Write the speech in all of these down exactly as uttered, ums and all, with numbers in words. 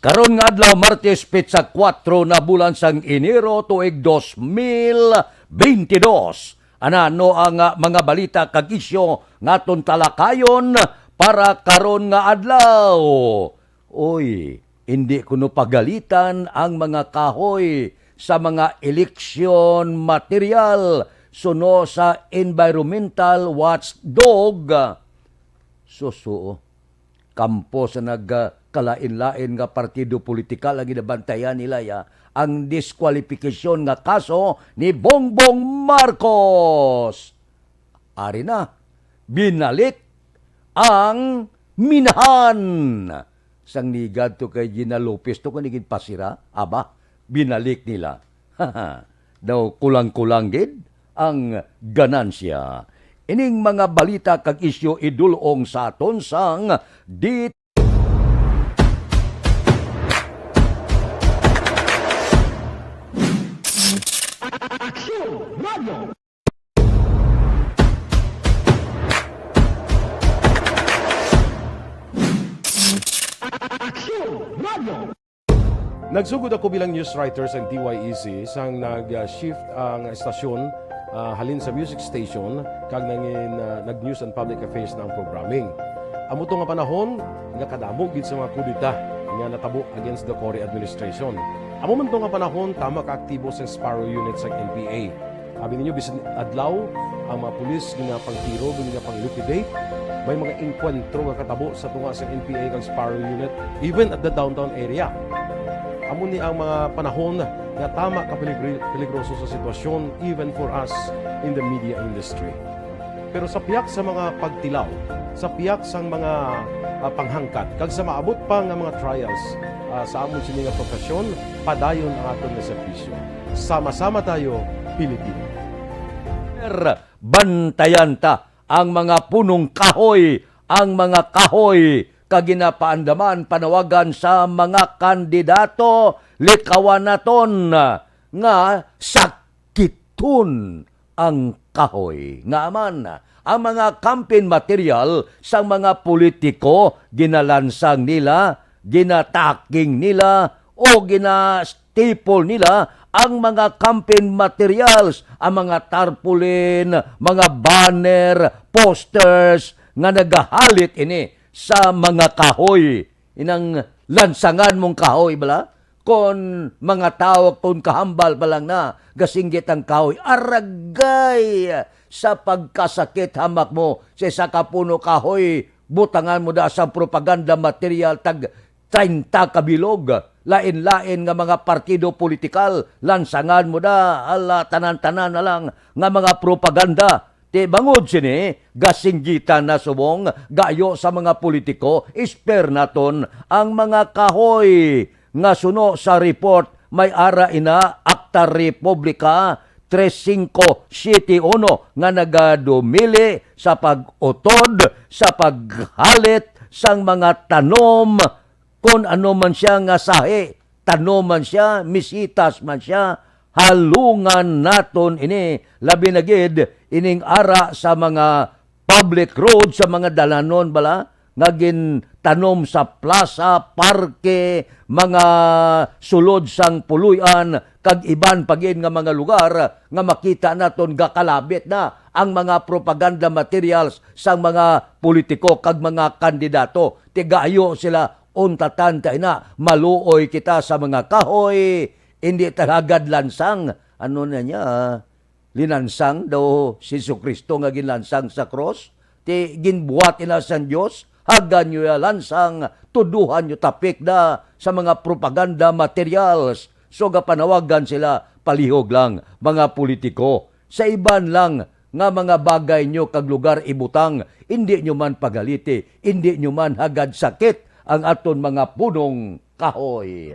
Karon nga adlaw, Martes, petsa kuwatro na bulan sang Enero, tuig dos mil beintidos. Ano ang, ah, mga balita kag isyu nga aton talakayon para karon nga adlaw? Uy, hindi kuno pagalitan ang mga kahoy sa mga eleksyon material, suno sa environmental watchdog. Susuo, kampo sa nagkalain-lain nga partido politikal ang ginabantayan nila, ya, ang diskwalifikasyon nga kaso ni Bongbong Marcos. Ari na, binalik ang minahan. Sang nigadto kay Gina Lopez to, kung naging pasira, aba, binalik nila. Daw kulang-kulang gid ang ganansya. Ining mga balita kag isyu idulong sa aton sang di Aksyon Radio. Aksyon Radio. Nagsugod ako bilang news writer sa D Y E C sang nag-shift ang estasyon, ah, halin sa music station kag nangin, ah, nag-news and public affairs na ang programming. Amo to nga panahon nga kadamo gid sa mga kudeta nga natabo against the Cory administration. Amo man to nga panahon tama ka aktibo sang Sparrow Unit sang N P A. Abi ninyo, bisan adlaw, ang mga pulis ginapangtiro, ginapang-liquidate. May mga engkwentro nga katabo sa tunga sa N P A kag Sparrow Unit, even at the downtown area. Amo ni ang mga panahon nga tama ka peligri-, peligroso sa sitwasyon, even for us in the media industry. Pero sa pihak sa mga pagtilaw, sa pihak sang mga, ah, panghangkat, kag sa maabot pa nga mga trials, ah, sa amon sini nga profesyon, padayon ang aton nga serbisyo. Sama-sama tayo, Pilipino. Bantayan ta ang mga punong kahoy, ang mga kahoy kag ginapaandaman panawagan sa mga kandidato, likawan naton nga sakiton ang kahoy. Nga man, ang mga campaign material sang mga politiko ginalansang nila, ginataking nila, o gina-staple nila ang mga campaign materials, ang mga tarpaulin, mga banner, posters nga nagahalit ini sa mga kahoy. Inang lansangan mong kahoy bala, kon mga tawo kon kahambal pa lang na, gasinggit ang kahoy, "Aragay! Sa pagkasakit hamak mo sa isa ka puno kahoy, butangan mo da sang propaganda material tag treinta ka bilog, lain-lain nga mga partido politikal, lansangan mo da, ala, tanan-tanan na lang nga mga propaganda." Ti bangod sini, gasinggitan na subong gayo sa mga politiko, esper naton ang mga kahoy nga suno sa report may ara ina Akta Republika tres singko siete uno nga nagadumili sa pag-utod, sa paghalit sang mga tanom, kon ano man sia nga sahi, tanom man sia, misitas man sia, halungan naton ini, labi na gid ining ara sa mga public road, sa mga dalanon bala nga gintanom sa plaza, parke, mga sulod sang puloy-an, kag iban pa gid nga mga lugar nga makita naton gakalabit na ang mga propaganda materials sang mga politiko kag mga kandidato. Ti gayo sila untatan kay na maluoy kita sa mga kahoy, hindi ta hagad lansang. Ano na niya? Linansang daw si Jesu-Cristo nga ginlansang sa krus? Ti ginbuhat ina sang Dios, hagan nyo ya lansang, tuduhan nyo tapik da sa mga propaganda materials. So gapanawagan sila, palihog lang, mga politiko. Sa iban lang nga mga bagay nyo kag lugar ibutang, indi nyo man pagaliti, indi nyo man hagad sakit ang aton mga punong kahoy.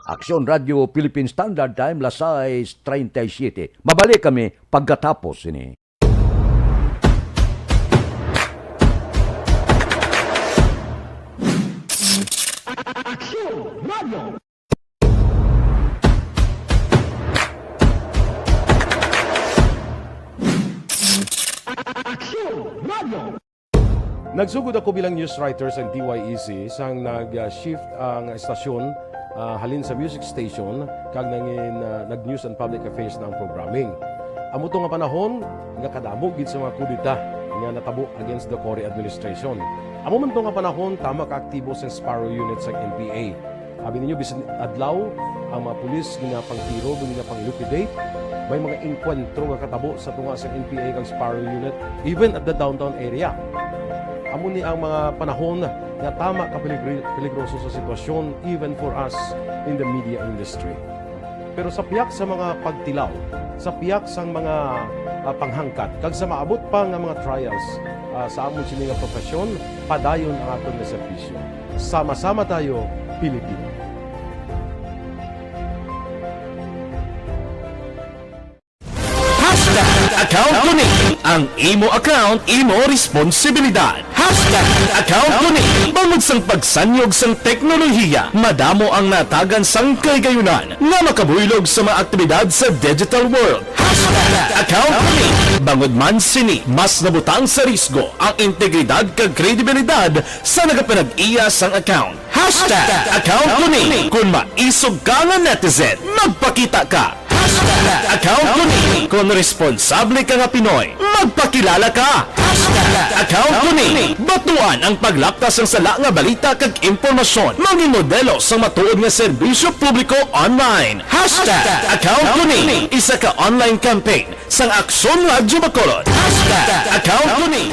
Aksyon Radio Philippine Standard Time, las sais treinta y siete. Mabalik kami pagkatapos sini. Aksyon Radio. Aksyon Radio. Nagsugod ako bilang news writer sa T Y E C sang nag-shift ang estasyon, ah, halin sa music station kag nangin, ah, nag-news and public affairs na ang programming. Amo to nga panahon nga kadamo gid sa mga kudeta nga natabo against the Cory administration. Amo man to nga panahon tama ka aktibo sang Sparrow Unit sang N P A. Abi ninyo, bisan adlaw, ang mga pulis ginapangtiro, ginapang-liquidate. May mga engkwentro nga katabo sa tunga sa N P A kag Sparrow Unit, even at the downtown area. Amo ni ang mga panahon nga tama ka peligri-, peligroso sa sitwasyon, even for us in the media industry. Pero sa pihak sa mga pagtilaw, sa pihak sang mga, ah, panghangkat, kag sa maabot pa nga mga trials, ah, sa amon sini nga profesyon, padayon ang aton nga serbisyo. Sama-sama tayo, Pilipino. Hashtag account ko ni. Ang imo account, imo responsibilidad. Hashtag account ko ni. Bangod sang pagsanyog sang teknolohiya, madamo ang natagan sang kahigayunan nga makabuylog sa mga aktibidad sa digital world. Hashtag account ko ni. Bangod man sini, mas nabutang sa risgo ang integridad kag kredibilidad sa nagapanag-iya sang account. Hashtag account ko ni. Kung maisog ka nga netizen, magpakita ka. Hashtag account ko ni. Kung responsable ka nga Pinoy, magpakilala ka. Hashtag account ko ni. Batuan ang paglapta sang sala nga balita kag impormasyon. Maging modelo sang matuod nga serbisyo publiko online. Hashtag account ko ni. Isa ka online campaign sang Aksyon Radyo Bacolod. Hashtag account ko ni.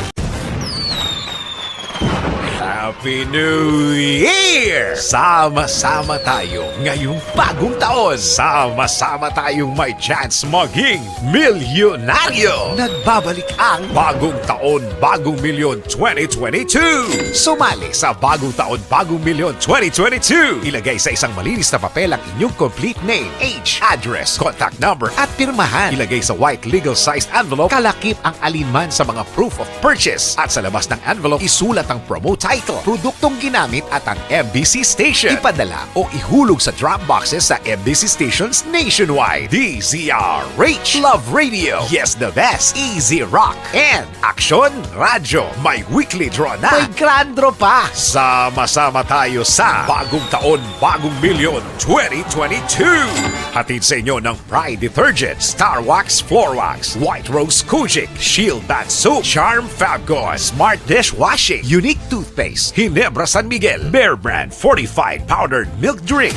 Happy New Year! Sama-sama tayo ngayong bagong taon. Sama-sama tayong may chance maging milyonaryo. Nagbabalik ang Bagong Taon, Bagong Milyon twenty twenty-two. Sumali sa Bagong Taon, Bagong Milyon twenty twenty-two. Ilagay sa isang malinis na papel ang inyong complete name, age, address, contact number, at pirmahan. Ilagay sa white legal-sized envelope, kalakip ang alinman sa mga proof of purchase. At sa labas ng envelope, isulat ang promo title, produktong ginamit at ang M B C station. Ipadala o ihulog sa drop boxes sa M B C stations nationwide. D Z R H, Love Radio, Yes the Best, Easy Rock, and Aksyon Radyo. May weekly draw na. May grand draw pa. Sama-sama tayo sa Bagong Taon, Bagong Milyon twenty twenty-two. Hatid sa inyo ng Pride Detergent, Star Wax Floor Wax, White Rose Kojic, Shield Bath Soap, Charm Fabcon, Smart Dishwashing, Unique Toothpaste, Ginebra San Miguel, Bear Brand Fortified Powdered Milk Drink.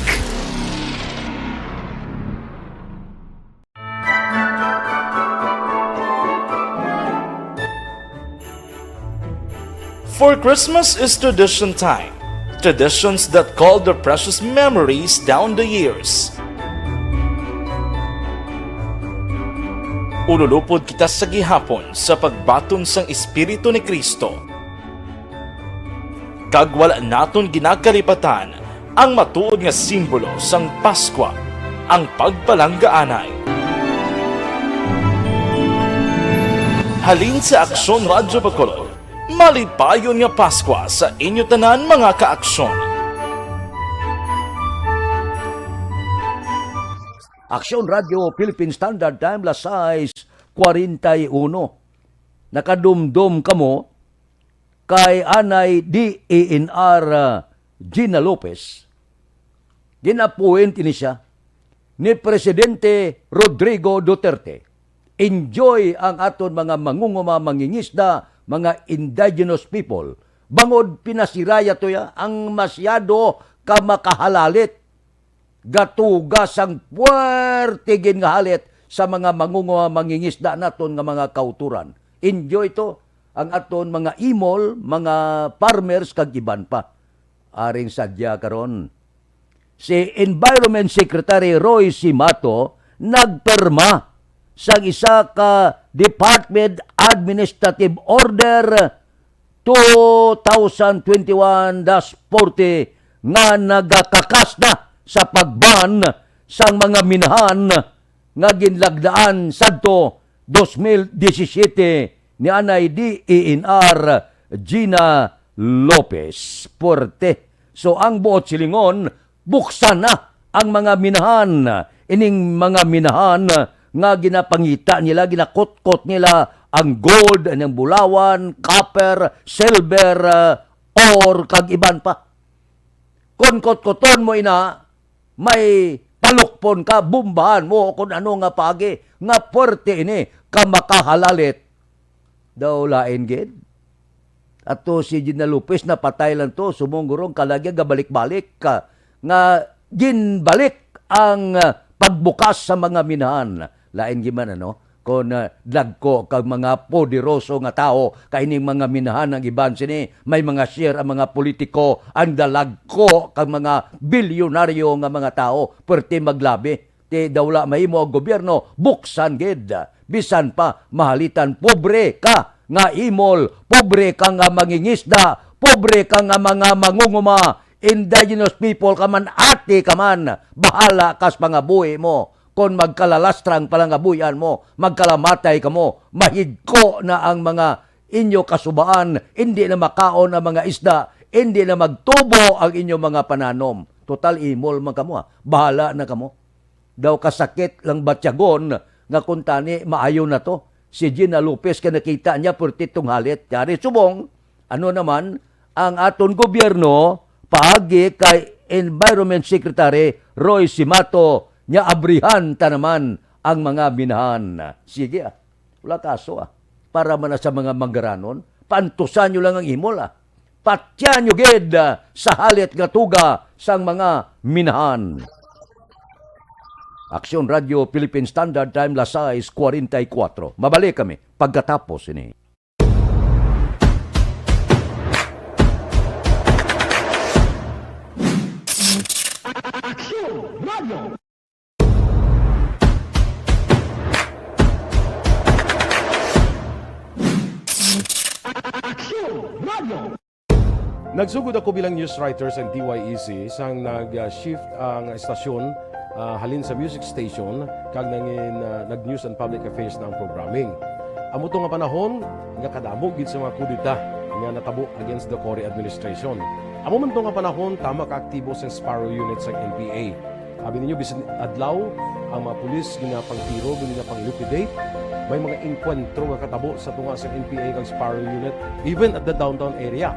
For Christmas is tradition time, traditions that call their precious memories down the years. Ululupod kita sa gihapon sa pagbaton sang Espiritu ni Cristo, kag wala naton ginakalipatan ang matuod nga simbolo sang Paskwa, ang pagpalanggaanay. Halin sa Aksyon Radyo Bacolod, malipayon nga Paskwa sa inyo tanan, mga ka-aksyon. Aksyon Radio Philippine Standard Time, las sais cuarenta y uno. Nakadumdom kamo kay Anay D E N R, ah, Gina Lopez. Gin-appoint ini siya ni Presidente Rodrigo Duterte. Enjoy ang aton mga mangunguma, mangingisda, mga indigenous people. Bangod pinasiraya to ya ang masyado ka makahalalit. Gatuga sang puwerte gid nga halit sa mga mangunguma, mangingisda naton nga mga kautoran. Enjoy to ang aton mga imol, mga farmers kag iban pa. Aring sadya karon, si Environment Secretary Roy Simato nagpirma sang isa ka Department Administrative Order two thousand twenty-one dash forty nga nagakakas na sa pag-ban sang mga minahan nga ginlagdaan sadto dos mil disisiete ni Anay D E N R Gina Lopez Puerte. So, ang buot silingon, buksan na ang mga minahan. Ining mga minahan nga ginapangita nila, ginakutkot nila ang gold, ang bulawan, copper, silver, ah, ore, kag iban pa. Kon kutkuton mo ina, may palukpon ka, bombahan mo, kung ano nga paagi, nga puwerte ini, ka makahalalit. Daw lain gid. Ato si Gina Lopez, napatay lang to, subong guro ang kalagyan, gabalik-balik ka, nga ginbalik ang, ah, pagbukas sa mga minahan. Lain gid man, ano? Kon, ah, dagko kag mga poderoso nga tawo, kay ning mga minahan ang iban sini, may mga share ang mga politiko, ang dalagko kag mga bilyonaryo nga mga tawo, perti maglabi. Ti daw wala mahimo ang gobyerno, buksan gid. Bisan pa mahalitan, pobre ka nga imol, pobre ka nga mangingisda, pobre ka nga mga mangunguma, indigenous people ka man, ati ka man, bahala kas pangabuhi mo. Kon magkalalastrang palangabuhian mo, magkalamatay kamo, mahigko na ang mga inyo kasubaan, indi na makaon ang mga isda, indi na magtubo ang inyo mga pananom. Total imol man kamo, ah. Bahala na kamo. Daw kasakit lang batyagon nga kuntani maayo na to. Si Gina Lopez kay nakita niya purti tong halit. Yari subong, ano naman ang aton gobyerno paagi kay Environment Secretary Roy Simato, niya abrihan ta naman ang mga minahan. Sige, ah. Wala kaso, ah. Para man na sa mga manggaranon, pantusan nyo lang ang imol, ah. Patyan nyo gid, ah, sa halit nga tuga sang mga minahan. Aksyon Radio Philippine Standard Time, las sais cuarenta y cuatro. Mabalik kami pagkatapos ini. Nagsugod ako bilang news writer sa D Y E C sang nag-shift ang estasyon, ah, halin sa music station kag nangin, ah, nag-news and public affairs na ang programming. Amo to nga panahon nga kadamo gid sa mga kudeta nga natabo against the Cory administration. Amo man to nga panahon tama ka aktibo sang Sparrow Unit sang N P A. Abi ninyo, bisan adlaw, ang mga pulis ginapangtiro, ginapang-liquidate. May mga engkwentro nga katabo sa tunga sa N P A kag Sparrow Unit, even at the downtown area.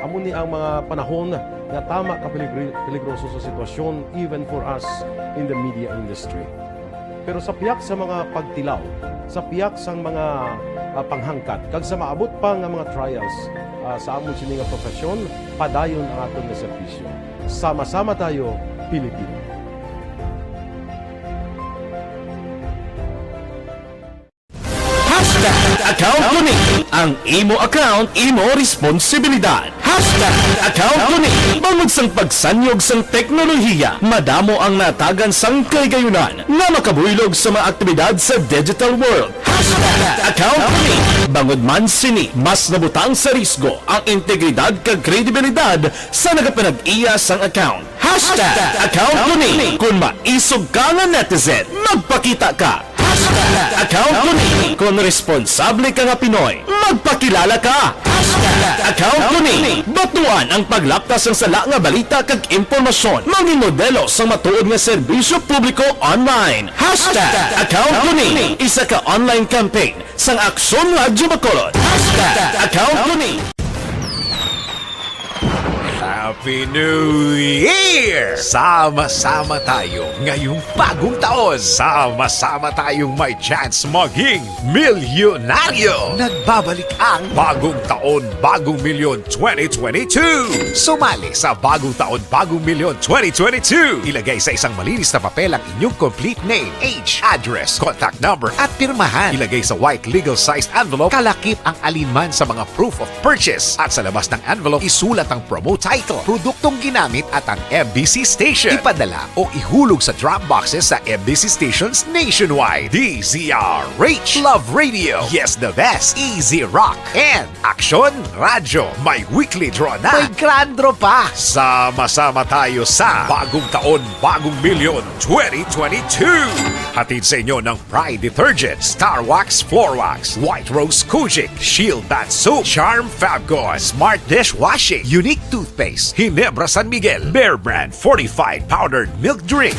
Amo ni ang mga panahon nga tama ka peligri-, peligroso sa sitwasyon, even for us in the media industry. Pero sa pihak sa mga pagtilaw, sa pihak sang mga, ah, panghangkat, kag sa maabot pa nga mga trials, ah, sa amon sini nga profesyon, padayon ang aton nga serbisyo. Sama-sama tayo, Pilipino. Hashtag account ko ni. Ang imo account, imo responsibilidad. Hashtag account ko ni. Bangod sang pagsanyog sang teknolohiya, madamo ang natagan sang kahigayunan nga makabuylog sa mga aktibidad sa digital world. Hashtag account ko ni. Bangod man sini, mas nabutang sa risgo ang integridad kag kredibilidad sa nagapanag-iya sang account. Hashtag account ko ni. Kung maisog ka nga netizen, magpakita ka. Hashtag account ko ni. Kung responsable ka nga Pinoy, magpakilala ka. Hashtag account ko ni. Batuan ang paglapkas sang sala nga balita kag impormasyon. Mangin modelo sang matuod nga serbisyo publiko online. Hashtag account ko ni. Isa ka online campaign sang Aksyon Radyo Bacolod. Hashtag account ko ni. Happy New Year! Sama-sama tayo ngayong bagong taon. Sama-sama tayong may chance maging milyonaryo. Nagbabalik ang Bagong Taon, Bagong Milyon twenty twenty-two. Sumali sa Bagong Taon, Bagong Milyon twenty twenty-two. Ilagay sa isang malinis na papel ang inyong complete name, age, address, contact number, at pirmahan. Ilagay sa white legal-sized envelope, kalakip ang alinman sa mga proof of purchase. At sa labas ng envelope, isulat ang promo title, produktong ginamit, at ang M B C station. Ipadala o ihulog sa drop boxes sa M B C stations nationwide. D Z R H, Love Radio, Yes the Best, Easy Rock, and Aksyon Radyo, may weekly draw na. May grand draw pa. Sama-sama tayo sa Bagong Taon, Bagong Milyon twenty twenty-two. Hatid sa inyo ng Pride Detergent, Star Wax Floor Wax, White Rose Kojic, Shield Bath Soap, Charm Fabcon, Smart Dishwashing, Unique Toothpaste, Ginebra San Miguel, Bear Brand Fortified Powdered Milk Drink.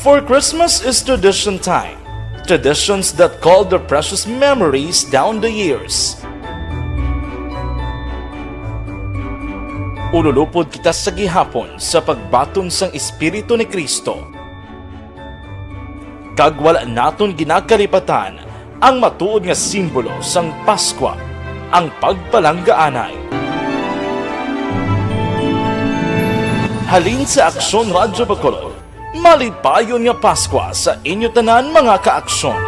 For Christmas is tradition time. Traditions that call the precious memories down the years. Ululupod kita sa gihapon sa pagbaton sang Espiritu ni Cristo. Kag wala naton ginakalipatan ang matuod nga simbolo sang Paskwa, ang pagpalanggaanay. Halin sa Aksyon Radyo Bacolod, malipayon nga Paskwa sa inyo tanan, mga kaaksyon.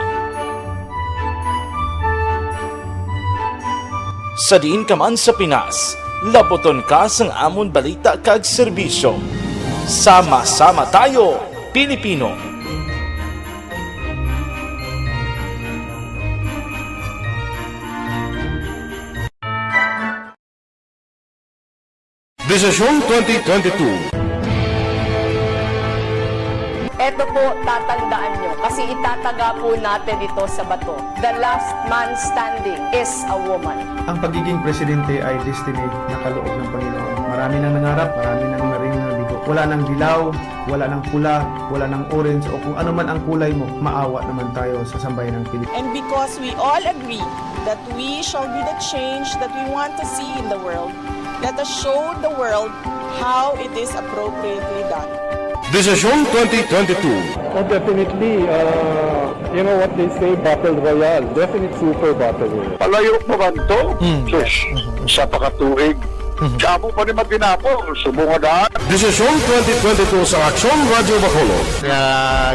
Sa diin ka man sa Pinas, labuton ka sang amon balita kag serbisyo. Sama-sama tayo, Pilipino! Desisyon twenty twenty-two. Eto po, tatandaan nyo, kasi itataga po natin ito sa bato. The last man standing is a woman. Ang pagiging presidente ay destiny na kaloob ng Panginoon. Marami nang nangarap, marami nang naring nabigo. Wala nang dilaw, wala nang pula, wala nang orange, o kung ano man ang kulay mo, maawa naman tayo sa sambayan ng Pilipinas. And because we all agree that we shall be the change that we want to see in the world, let us show the world how it is appropriately done. Desisyon twenty twenty-two. Oh, definitely. Uh, you know what they say, battle royale. Definite super battle royale. Palayo pa man to? Sus, sa pakatuig. Kamo pa ni magdinapol, subong nga daan. Desisyon twenty twenty-two sa Aksyon Radyo Bacolod. Nga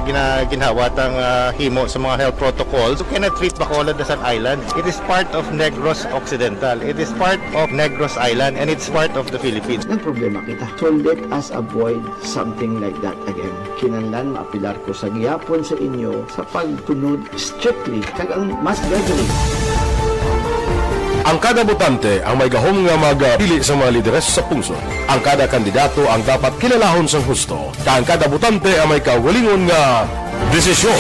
gina, ginhawat ang ah, himo sa mga health protocols. You cannot treat Bacolod as an island. It is part of Negros Occidental. It is part of Negros Island and it's part of the Philippines. Nagproblema kita. So let us avoid something like that again. Kinahanglan maapilar ko sa gihapon sa inyo sa pagtunod strictly kag ang mass gathering. Ang kada botante ang may gahom nga magpili sa mga lideres sa pungsod. Ang kada kandidato ang dapat kilalahon sang husto, kag ang kada botante ang may kaugalingon nga desisyon.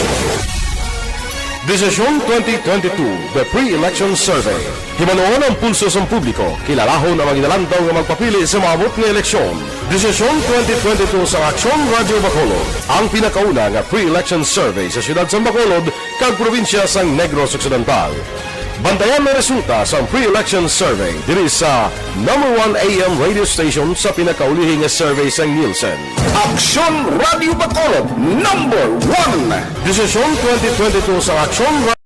Desisyon twenty twenty-two, The Pre-Election Survey. Himanuon ang pulso sang publiko, kilalahon ang mga ginalantaw nga magpapili sa maabot nga eleksyon. Desisyon twenty twenty-two sa Aksyon Radyo Bacolod, ang pinakauna nga pre-election survey sa siyudad sang Bacolod kag probinsya sang Negros Occidental. Bantayan ang resulta sang pre-election survey diri sa number one A M radio station sa pinakaulihi nga survey sang Nielsen. Aksyon Radyo Bacolod, number one! Desisyon twenty twenty-two sa Aksyon Radyo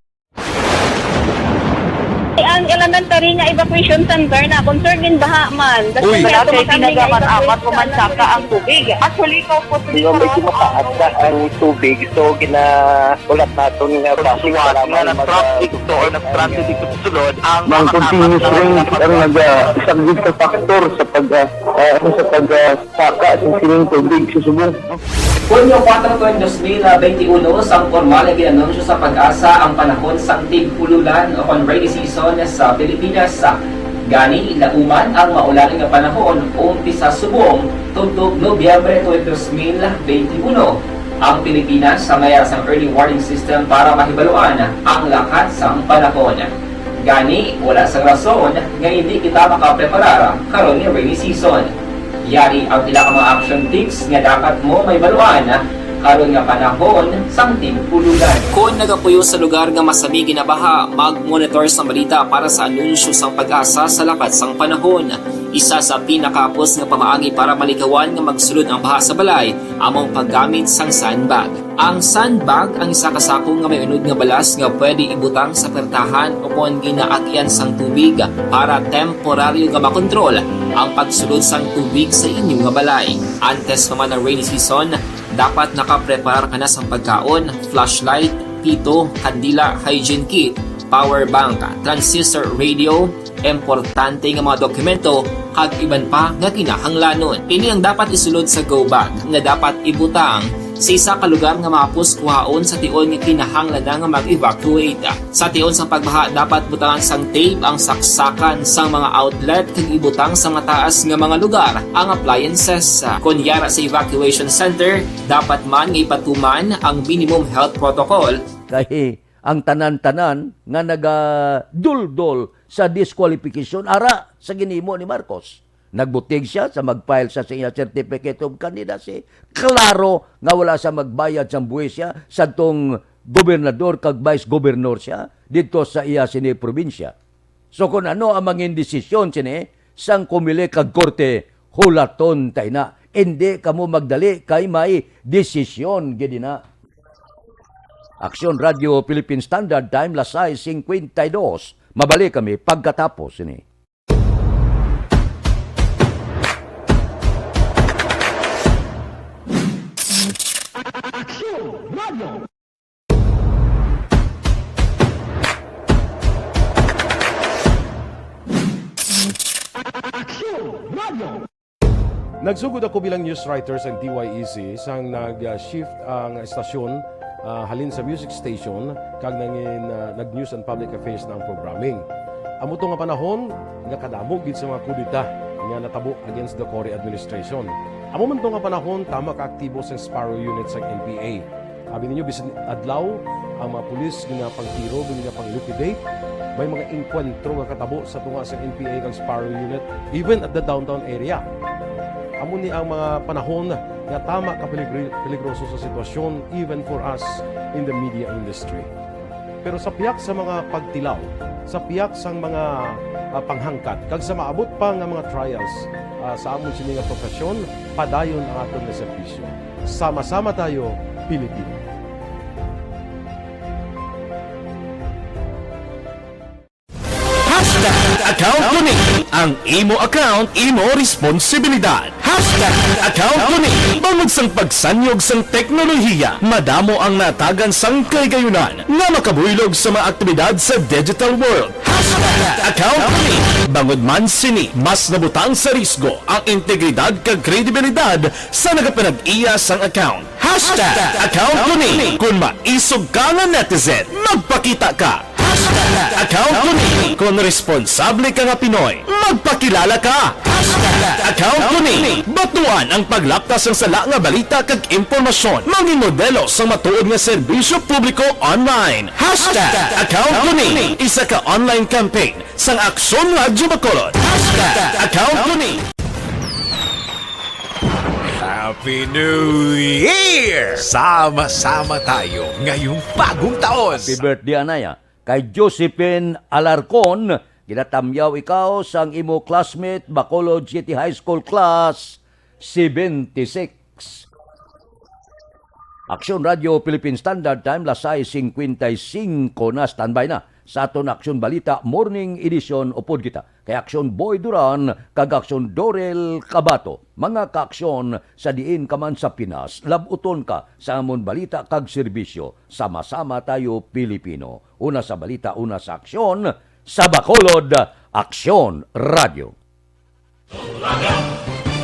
Ang elementary nga evacuation center na concerned din baha man. Uy, dati tinaga man apat o man saka ang tubig. Actually, ko po Di ba may kumakaat na ang tubig, so ginaulat naton nga basi Suwat nga nag-traffic to or nag-transit dito sa sulod ang Ang continuous rain ang nagasaglit sa factor sa pag ah, ano, sa pag ah, saka sa sining tubig sa subong. Hunyo kuwatro, dos mil benti uno, sang pormal nga gin-anunsyo sa PAGASA ang panahon sang tig-ululan o kon rainy season sa Pilipinas. Gani, lauman ang maulan nga panahon umpisa subong tubtob Nobyembre twenty, dos mil benti uno. Ang Pilipinas sa mayara sang early warning system para mahibaluan ang lakat sang panahon. Gani, wala sang rason nga indi kita makapreparar karon nga rainy season. Yari ang pila ka mga action tips nga dapat mo mahibaluan karon nga panahon sang tig-ululan. Kon nagapuyo sa lugar nga masami ginabaha, mag-monitor sang balita para sa anunsyo sang PAGASA sa lakat sang panahon. Isa sa pinakahapos nga pamaagi para malikawan nga magsulod ang baha sa balay amo ang paggamit sang sandbag. Ang sandbag ang isa ka sako nga may unod nga balas nga pwede ibutang sa pertahan o kon ginaagian sang tubig para temporaryo nga makontrol ang pagsulod sang tubig sa inyo nga balay. Antes pa man ang rainy season, dapat nakapreparar ka na sang pagkaon, flashlight, pito, kandila, hygiene kit, power bank, transistor radio, importante nga mga dokumento, kag iban pa nga kinahanglanon. Ini ang dapat isulod sa go bag nga dapat ibutang sa isa ka lugar nga mahapos kuhaon sa tion nga kinahanglan na nga mag-evacuate. Sa tion sang pagbaha, dapat butangan sang tape ang saksakan sang mga outlet kag ibutang sa mataas nga mga lugar ang appliances. Kon yara sa evacuation center, dapat man nga ipatuman ang minimum health protocol. Kay ang tanan-tanan nga nagaduldol sa disqualification ara sa ginhimo ni Marcos. Nagbutig siya sa mag-file sa siya certificate of candidacy. Klaro nga wala siya magbayad sang buwis siya sa tong gobernador kag vice governor siya dito sa iya sini probinsya. So, kung ano ang mangin desisyon sini sang komite kag korte, hulaton ta ina. Hindi kamo magdali kay may desisyon gid ina. Aksyon Radio Philippine Standard Time, las sais cincuenta y dos. Mabalik kami pagkatapos sini. Nagsugod ako bilang news writer sa D Y E C sang nag-shift ang estasyon, ah, halin sa music station kag nangin, ah, nag-news and public affairs na ang programming. Amo to nga panahon nga kadamo gid sa mga kudeta nga natabo against the Cory administration. Amo man to nga panahon tama ka aktibo sang Sparrow Unit sang N P A. Abi ninyo, bisan adlaw, ang mga pulis ginapangtiro, ginapang-liquidate. May mga engkwentro nga katabo sa tunga sa N P A kag Sparrow Unit, even at the downtown area. Amo ni ang mga panahon nga tama ka peligri-, peligroso sa sitwasyon, even for us in the media industry. Pero sa pihak sa mga pagtilaw, sa pihak sang mga, ah, panghangkat, kag sa maabot pa nga mga trials, ah, sa amon sini nga profesyon, padayon ang aton nga serbisyo. Sama-sama tayo, Pilipino. Hashtag account ko ni. Ang imo account, imo responsibilidad. Hashtag account ko ni. Bangod sang pagsanyog sang teknolohiya, madamo ang natagan sang kahigayunan nga makabuylog sa mga aktibidad sa digital world. Hashtag account ko ni. Bangod man sini, mas nabutang sa risgo ang integridad kag kredibilidad sa nagapanag-iya sang account. Hashtag account ko ni. Kung maisog ka nga netizen, magpakita ka. Hashtag account ko ni. Kung responsable ka nga Pinoy, magpakilala ka. Hashtag account ko ni. Batuan ang paglapta sang sala nga balita kag impormasyon. Mangin modelo sang matuod nga serbisyo publiko online. Hashtag account ko ni. Isa ka online campaign sang Aksyon Radyo Bacolod. Hashtag account ko ni. Happy New Year! Sama-sama tayo ngayong bagong taon. Happy birthday, anay, ah. Kay Josephine Alarcon, ginatamyaw ikaw sang imo classmate, Bacolod City High School Class seventy-six. Aksyon Radio Philippine Standard Time, las sais cincuenta y cinco na, standby na sa aton Aksyon Balita Morning Edition. Upod kita kay Aksyon Boy Duran kag Aksyon Dorel Cabato. Mga kaaksyon, sa diin ka man sa Pinas, lab-uton ka sa amon balita kag serbisyo. Sama-sama tayo, Pilipino. Una sa balita, una sa aksyon, sa Bacolod, Aksyon Radio.